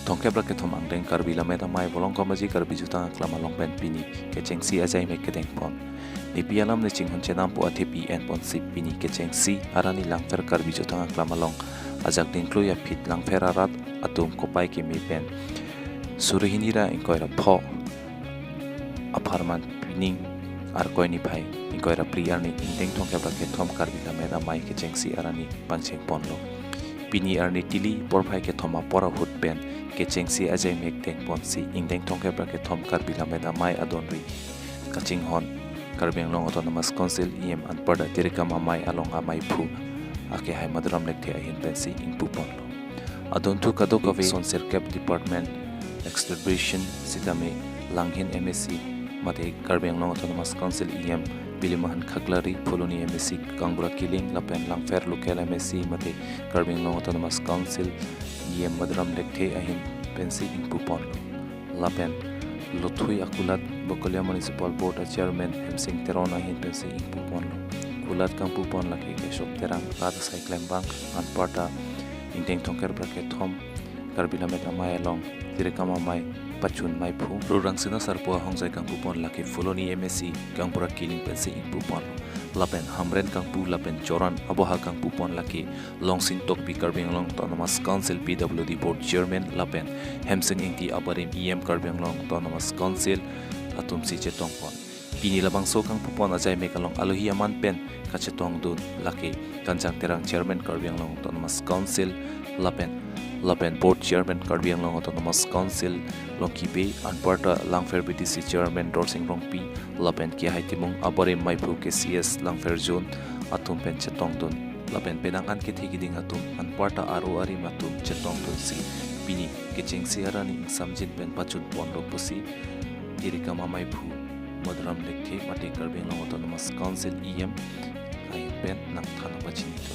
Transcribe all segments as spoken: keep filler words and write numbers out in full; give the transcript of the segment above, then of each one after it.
thomkep ra kethom angdeng Karbi Lammet Amei Volongkom Aji Karbi Jutang Aklam along pen pini kechengsi ajai mek kedeng pon. Nepi alam ne chinghon chenam pu athepi en ponsi pini kechengsi arani Langpher Karbi Jutang Aklam along ajak dingklui aphi Langpher arat atum kopai keme pen suri hini ra ingkoi ra pho apharman pining Arkoi niphai ingkoi ra phli arni ingdeng thomkep ra kethom Karbi Lammet Amei kechengsi arani pangcheng ponlo. Pini arni tili porphai kethom apor ahut pen kechengsi ajai mek deng ponsi ingdeng thomkep ra kethom Karbi Lammet Amei adonri kachinghon Karbi Anglong Autonomous Council E M anparta Tirikam Amei along ameiphu akehai Madhuram Lekthe ahin pensi ingpu ponlo. Adonthu kadokave son sirkep department, ex-division sitame Langhin M A C mate Karbi Anglong Autonomous Council E M Bilimohan Khaklari, Phuloni M A C Kangbura Killing lapen Langpher local M A C mate Karbi Anglong Autonomous Council E M Madhuram Lekthe ahin pensi ingpu ponlo. Lapen lothui akulat Bokolia Municipal Board a Chairman Hemsing Teron ahin pensi ingpu ponlo. Kulat kangpu pon lake Keshop Terang rat asai klembang anparta ingdeng thomkep ra kethom Karbi Lammet Amei along Tirikam Amei pachun meiphu. Rurang Sina Sarpo ahongjai kangpu pon lake Phuloni M A C Kangbura Killing pensi ingpu ponlo. Lapen hamren kangpu lapen choran aboha kangpu pon lake Longsing Tokbi Karbi Anglong Autonomous Council P W D Board Chairman lapen Hemsing Ingti abarim E M Karbi Anglong Autonomous Council atumsi chetong pon. Pini labangso kangpu pon ajai mek along alohi aman pen kachetongdun lake Kanjang Terang Chairman Karbi Anglong Autonomous Council lapen lapen Board Chairman Karbi Anglong Autonomous Council Longki Bey, anparta Langpher B D C Chairman Dorsing Rongpi lapen kehai Timung abarim meiphu K C S Langpher Zone atum pen chetongdun. Lapen penang an kethe kiding atum anparta aro arim atum chetongdunsi pini kechengsi arani ingsamjin pen pachun ponlo pusi Tirikam Ameiphu Madhuram Lekthe mate Karbi Anglong Autonomous Council E M ahin pen nangthan pachini do.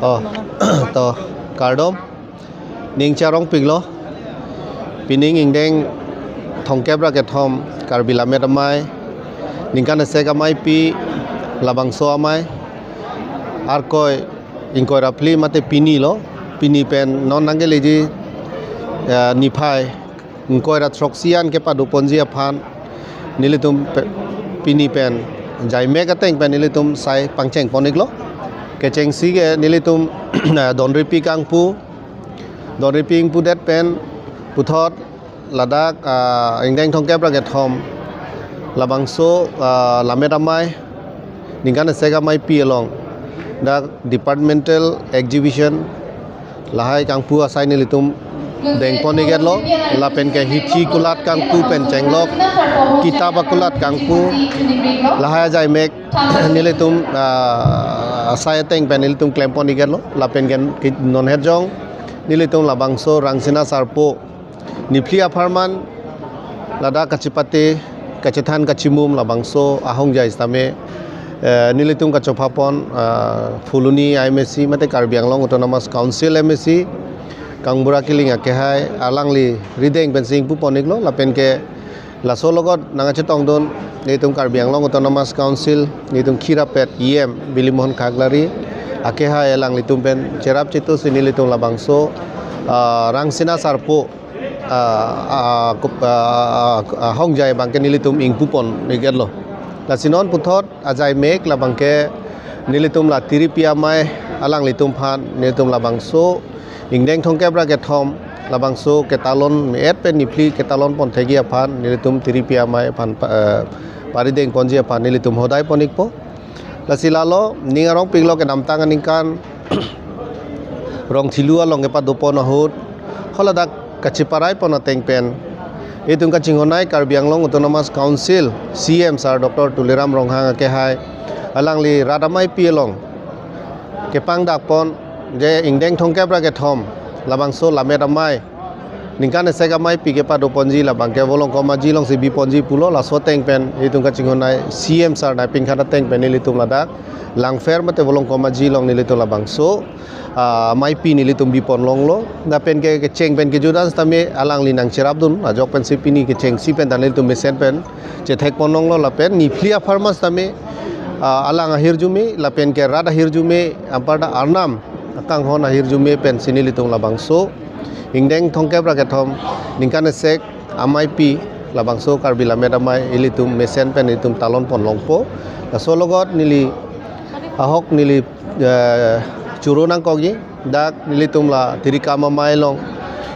Oh, to kardom. Ning Charong Pinglo. Pining ingdeng thomkep ra kethom Karbi Lammet Amei, ningkan esek ameipi, labangso amei, Arkoi ingkoi ra phli mate pini lo, pini pen non nangkeleji, eh, niphai ingkoi ra throksi an kepado ponji aphan nelitum pe-, pini pen jaimek ateng pen nelitum sai pangcheng pon-iklo. Kechengsi ke nelitum, eh, donripi kangpu, donripi ingpudet pen puthot ladak, ah, ingdeng thomkep ra kethom labangso, ah, Lammet Amei, ningkan esek ameipi along dak departmental exhibition lahai kangpu asai nelitum deng pon-iketlo, lapen ke hithi kulat kangpu pen chenglok, kitap akulat kangpu, lahai ajaimek nelitum, ah, asai ateng pen nelitum klem pon-iketlo, lapen ke ki-, non hetjong nelitum labangso Rangsina Sarpo niphli apharman ladak kachipate, kachethan kachimum labangso ahongjai sitame, eh, nelitum kachopha pon, ah, Phuloni I M A C mate Karbi Anglong Autonomous Council M A C Kangbura Killing akehai alangli rideng pensi ingpu pon-iklo, lapen ke laso logot nangkachetongdun nelitum Karbi Anglong Autonomous Council nelitum khirapet E M Bilimohan Khaklari akehai alanglitum pen cherap chetu si nelitum labangso, ah, Rangsina Sarpo, ah, ah, kup-, ah, ah, ah, hongjai abangke nelitum ingpu pon-iketlo. Lasi non puthot ajaimek labangke nelitum la tiripi amei alanglitum aphan nelitum labangso ingdeng thomkep ra kethom labangso ketalon me-et pen niphli ketalon pon thekji aphan nelitum tiripi amei aphan pa-, eh, parideng ponji aphan nelitum hodai pon-ikpo. Lasi lalo Ning Arong Pinglo kedamtang aningkan Rongthilu along kepado pon ahut holadak kachiparai pon ateng pen itum kachinghonnei Karbi Anglong Autonomous Council C M Sir Doctor Tuliram Ronghang akehai alangli rat ameipi along kepangdak pon je ingdeng thomkep ra kethom labangso Lammet Amei ningkan esek ameipi kepado ponji labangke Volongkom Aji alongsi bi ponji pulo, laso ateng pen itum kachinghonnei C M Sir Nai Pingkhat ateng pen nelitum ladak Langpher mate Volongkom Aji along nelitum labangso, ah, ameipi nelitum bi pon longlo. Lapen ke kecheng pen kejut an sitame alangli nangcherapdun ajok pensi pini kechengsi pen ta nelitum mesen pen chethek pon longlo, lapen niphli apharman sitame, ah, alang ahirjume lapen ke rat ahirjume anparta arnam akanghon ahirjume pensi nelitum labangso ingdeng thomkep ra kethom ningkan esek ameipi labangso Karbi Lammet Amei ilitum mesen pen ilitum talon pon longpo. Laso logot neli ahok neli, eh, choro nangkokji dak nelitum la Tirikam Amei along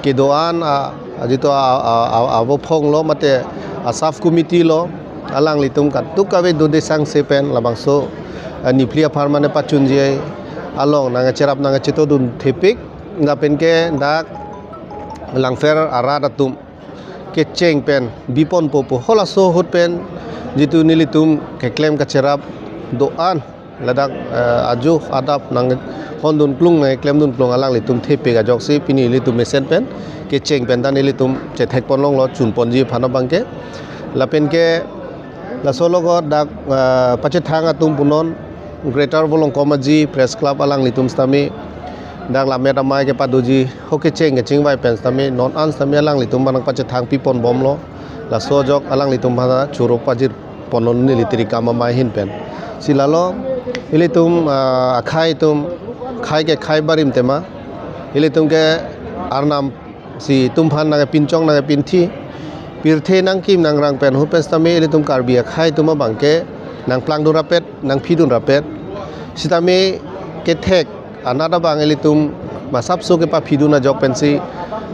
kedo-an a, a jitu a, a, a, avophong lo mate a sub committee lo alanglitum kadokave dode sangse pen labangso, eh, niphli apharman pachunji along nangcherap nangchetongdun thepik lapen ke dak Langpher arat atum kecheng pen bi ponpo pu halaso ahut pen jitu nelitum keklem kacherap do-an ladak, eh, ajo adap nanghondun klung nangklemdun klung alanglitum thepik ajoksi pini ilitum mesen pen kecheng pen ta nelitum chethek pon longlo chun ponji aphan abangke. Lapen ke laso logot dak, eh, pachethang atum punon Greater Volongkom Aji Press Club alanglitum sitame dak Lammet Amei kepadoji ho kecheng kechingvai pen sitame non an sitame alanglitum aphan nangpachethang pi pon bomlo. Laso ajok alanglitum aphan choro pajir pon longlo neli Tirikam Amei ahin pen. Si lalo ilitum, ah, akhei atum khei ke khei barim tema ilitum ke arnam si itum aphan nangpinchong nangpinthi pirthe nangkim nangrang pen ahut pen sitame ilitum Karbi akhei atum abangke nangplangdun rapet nangphidun rapet sitame kethek anat abang ilitum masapso kepaphidun ajok pensi,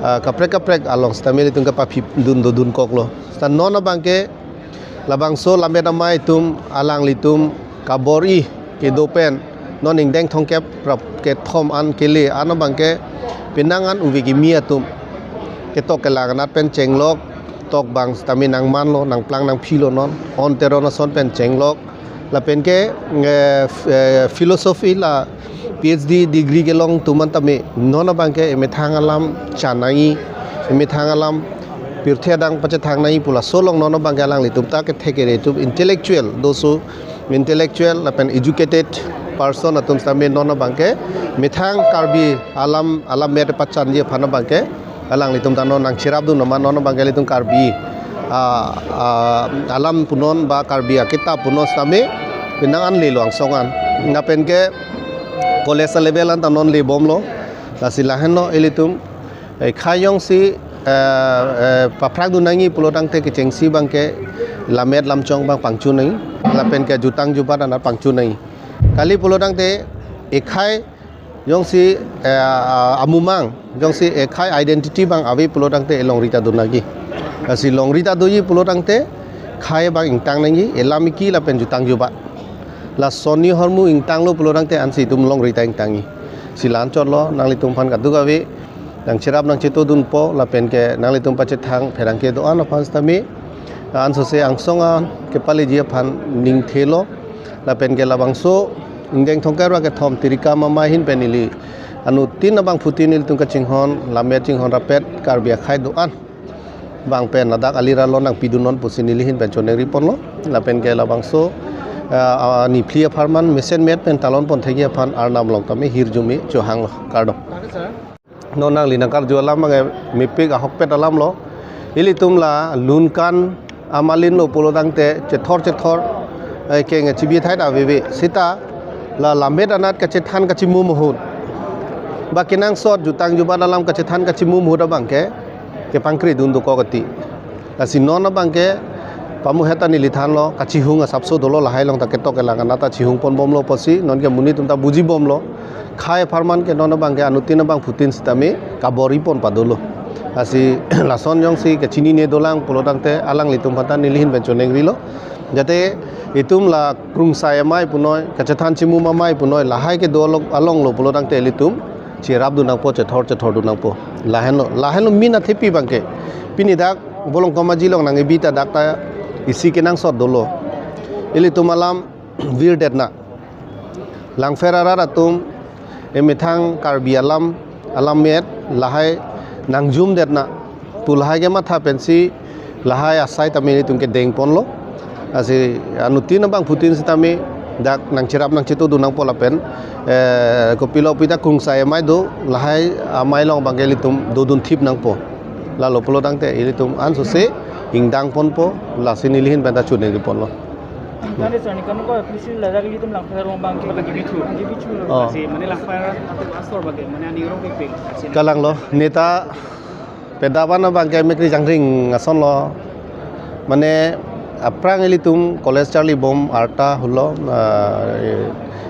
ah, kaprek kaprek along sitame ilitum kepaphidun dodun koklo. Sita non abangke labangso Lammet Amei atum alanglitum kabor-i kedo pen non ingdeng thomkep ra kethom an kele an abangke penang an ove kimi atum ketok kelang anat pen chenglok tok bang sitame nangmanlo nangplang nangphilo non on teron ason pen chenglok lapen ke, eh, f-, eh, philosophy la P H D degree kelong atum an tame non abangke emethang alam chan nangji emethang alam pirthe adang pachethang nangji pu laso along non abangke alanglitum ta kethek kere atum intellectual doso intellectual lapen educated person atum sitame non abangke methang Karbi alam alam met pachanji aphan abangke alanglitum ta non nangcherapdun nama non abangke ilitum Karbi ah, ah, alam punon ba Karbi akitap punon sitame penang an lelo angsong an. Lapen ke college level an ta non lebomlo. Lasi lahenlo ilitum ekhai jongsi eh, eh, paphrangdun nangji pulo tangte kechengsi abangke lammet lamchong abang pangchun nangji. Lapen ke jutang jubat anat pangchun nangji. Kali pulo tangte ekhai jongsi eh, ah, amumang jongsi ekhai identity abang ave pulo tangte elongri ta dun nangji. Lasi longri ta doji pulo tangte khei abang ingtang nangji, elam eki lapen jutang jubat. Lason ahormu ingtanglo pulo tangte ansi itum longri ta ingtangji. Si la-anchotlo nanglitum aphan kadokave nangcherap nangchetodunpo lapen ke nanglitum pachethang pherangke do-an aphan sitame ansose angsong an kepaleji aphan ningthelo. Lapen ke labangso ingdeng thomkep ra kethom Tirikam Amei ahin pen ili anuttin abangphutin ilitum kachinghon lammet chinghon rapet Karbi akhei do-an abang pen ladak alira lo nangpidunnon pusi neli ahin pen choningri ponlo. Lapen ke labangso ah, ah, niphli apharman mesen met pen talon pon thekji aphan Arnam along tame hirjume chohanglo, kardom. Non nangli nangkarju alam abangke mepik ahokpet alamlo. Ilitum la lunkan amalin lo pulo tangte chethor chethor eh, keng chibi thai ta veve sita la lammet anat kachethan kachimum ahut ba kenangsot jutang jubat alam kachethan kachimum ahut abangke kepangkri dun dokok ati. Lasi non abangke pamu heta neli thanlo kachihung asapso dolo lahai along ta ketok kelang anat ta chihung ponbomlo pusi nonke monit atum ta bujibomlo. Khei apharman ke non abangke anuttin abangphutin sitame kabor-i pon padolo. Lasi lason jongsi kachinine dolang pulo tangte alanglitum aphan ta neli ahin pen choningrilo. Jate itum la Krungsai Amei punoi, kachethan chimum amei punoi, lahai kedo along, alonglo pulo tangte ilitum cherapdun nangpo, chethor chethordun nangpo. Lahenlo, lahenlo min athepi abangke. Pini dak Bolongkom Aji along nangkebi ta dak ta isi kenangsot dolo. Ilitum alam virdetna. Langpher arat atum emethang Karbi alam alam met lahai nangjumdetna pu lahai kematha pensi lahai asai tame ilitum kedeng ponlo. Lasi anuttin abangphutin sitame dak nangcherap nangchetodun nangpo lapen eh, kopilo pita Krungsai Amei do lahai amei along abangke ilitum dodun thip nangpo. Lalo pulo tangte ilitum ansose ingdang ponpo lasi neli ahin pen ta choningri ponlo. Tadi sir, ni kamu ko appreciate ladak ilitum Langpher arong abangke. Lagi bichu. Lagi bichu. Oh. Si, mane Langpher atum asor abangke, mane aning arong pipik. Si, kalanglo, neta pedavan abangke mekri jangring asonlo. Mane aphrang ilitum college charlibom arta hulo, ah,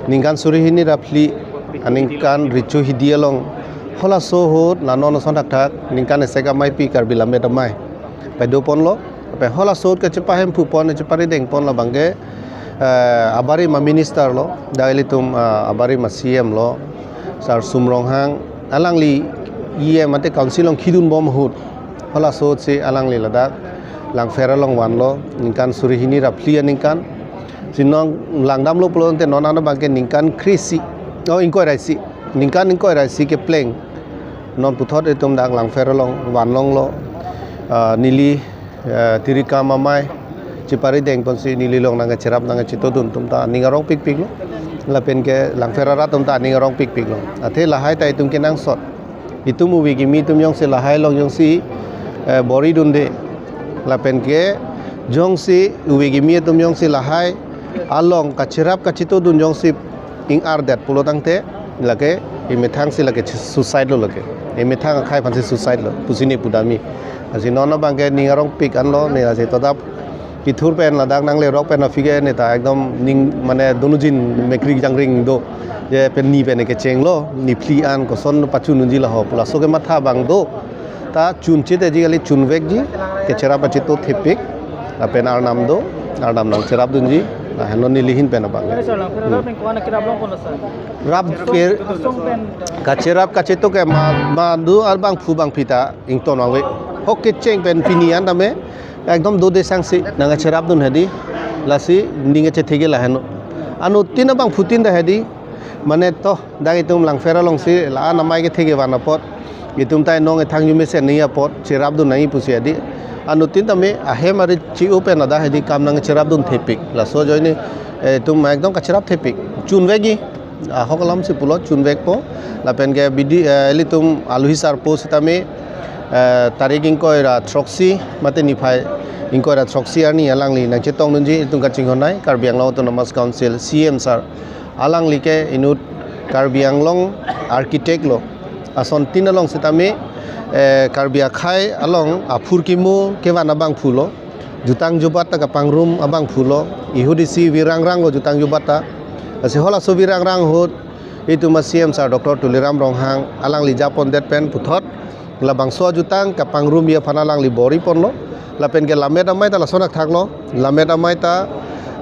ningkan suri hini ra phli aningkan richu hidi along. Halaso ahut la non ason thakthak ningkan esek ameipi Karbi Lammet Amei pado ponlo. Lapen halaso ahut kachepahemphu pon, cheparideng pon labangke eh, abarim aminister lo, dak ilitum ah, abarim a-C M lo, Sar Sum Ronghang, alangli E M ate council along khidunbom ahut. Halaso ahut si alangli ladak Langpher along vanlo, ningkan suri hini ra phli aningkan. Si non langdamlo pulo tangte non ano abangke ningkan kre-isi, oh, ingkoi ra isi, ningkan ingkoi ra isi kepleng. Non puthot itum dak Langpher along vanlonglo, ah, neli eh, Tirikam Amei cheparideng ponsi neli along nangcherap nangchetodun atum ta aning arong pikpiklo. Lapen ke Langpher arat atum ta aning arong pikpiklo. Athe lahai ta itum kenangsot. Itum ove kimi atum jongsi lahai along jongsi eh, bor-i dunde. Lapen ke jongsi ove kimi atum jongsi lahai along kacherap kachetodun jongsi ing-ardet pulo tangte lake emethang si lake suicide lo lake. Emethang akhei aphansi suicide lo pusi ne pudamji. Lasi non abangke ning arong pik anlo ne lasi todap kethur pen ladak nanglerok pen aphi ke neta ekdom ning mane dunujin mekri jangring do. Je pen ni pen kechenglo, ni phli an koson pachun unji laho pu laso kematha abang do. Ta chunche te ji kali chunvekji, kacherap kacheto thepik, lapen Arnam do, Arnam nangcherapdunji, lahenlo neli ahin pen abang. Sir, Langpher arat pen ko-an akerap long kono sir? Rap ke asong pen kacherap kacheto ke ma, ma do abangphu abangphi ta ington vangve. Hok kecheng pen pini an tame, ekdom do de sangsi, nangcherapdun hedi, lasi ning kachethe ke lahenlo. Anuttin abangphutin ta hedi, mane to, dak itum Langpher alongsi la-an amei kethe kevan apot. Itum ta inong ethang arjumesen nangji apot, cherapdun nangji pusi hedi. Anuttin tame ahem ari chi-o pen ladak hedi kam nangcherapdun thepik. Laso ajoine, eh, itum ekdom kacherap thepik. Chunvekji. ahok alam si pulo chunvekpo. Lapen ke bidi, eh, ilitum aluhi sarpo sitame, eh, tarik ingkoi ra throksi mate niphai ingkoi ra throksi arni alangli nangchetongdunji itum kachinghon-ai Karbi Anglong Autonomous Council C M sir. Alangli ke inut Karbi Anglong architect lo. Asontin along sitame, eh, Karbi akhei along aphurkimo kevan abangphu lo. Jutang jubat ta kapangrum abangphu lo. Ihut isi virangrang lo jutang jubat ta. Lasi halaso virangrang ahut itum a C M sir Doctor Tuliram Ronghang alangli japondet pen puthot labangso ajutang kapangrumji aphan alangli bor-iponlo. Lapen ke lammet amei ta lason akthak lo. Lammet amei ta,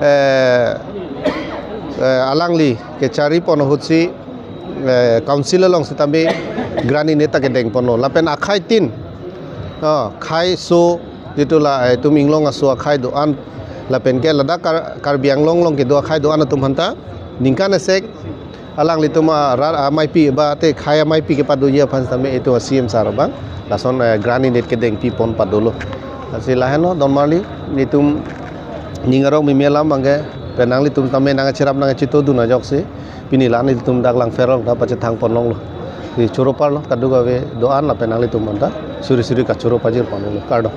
eh, eh, alangli kecharipon ahutsi, eh, council along sitame grant init ta kedengponlo. Lapen akhei tin, ah, khei so, jitu la, eh, itum inglong aso akhei do-an, lapen ke ladak Kar-, Karbi Anglong along kedo akhei do-an atum aphanta ningkan esek alanglitum a rat ameipi ba te khei ameipi kepadoji aphan sitame itum a C M sir abang lason, eh, grant init kedengpipon padolo. Lasi lahenlo don marli, itum ning arong mimi alam abangke pen nanglitum tame nangcherap nangchetongdun ajoksi pini la nelitum dak Langpher along ta pachethangpon longlo. Lasi choro parlo kadokave do-an lapen nanglitum aphanta suri suri kachoro pajirpon longlo. Kardom.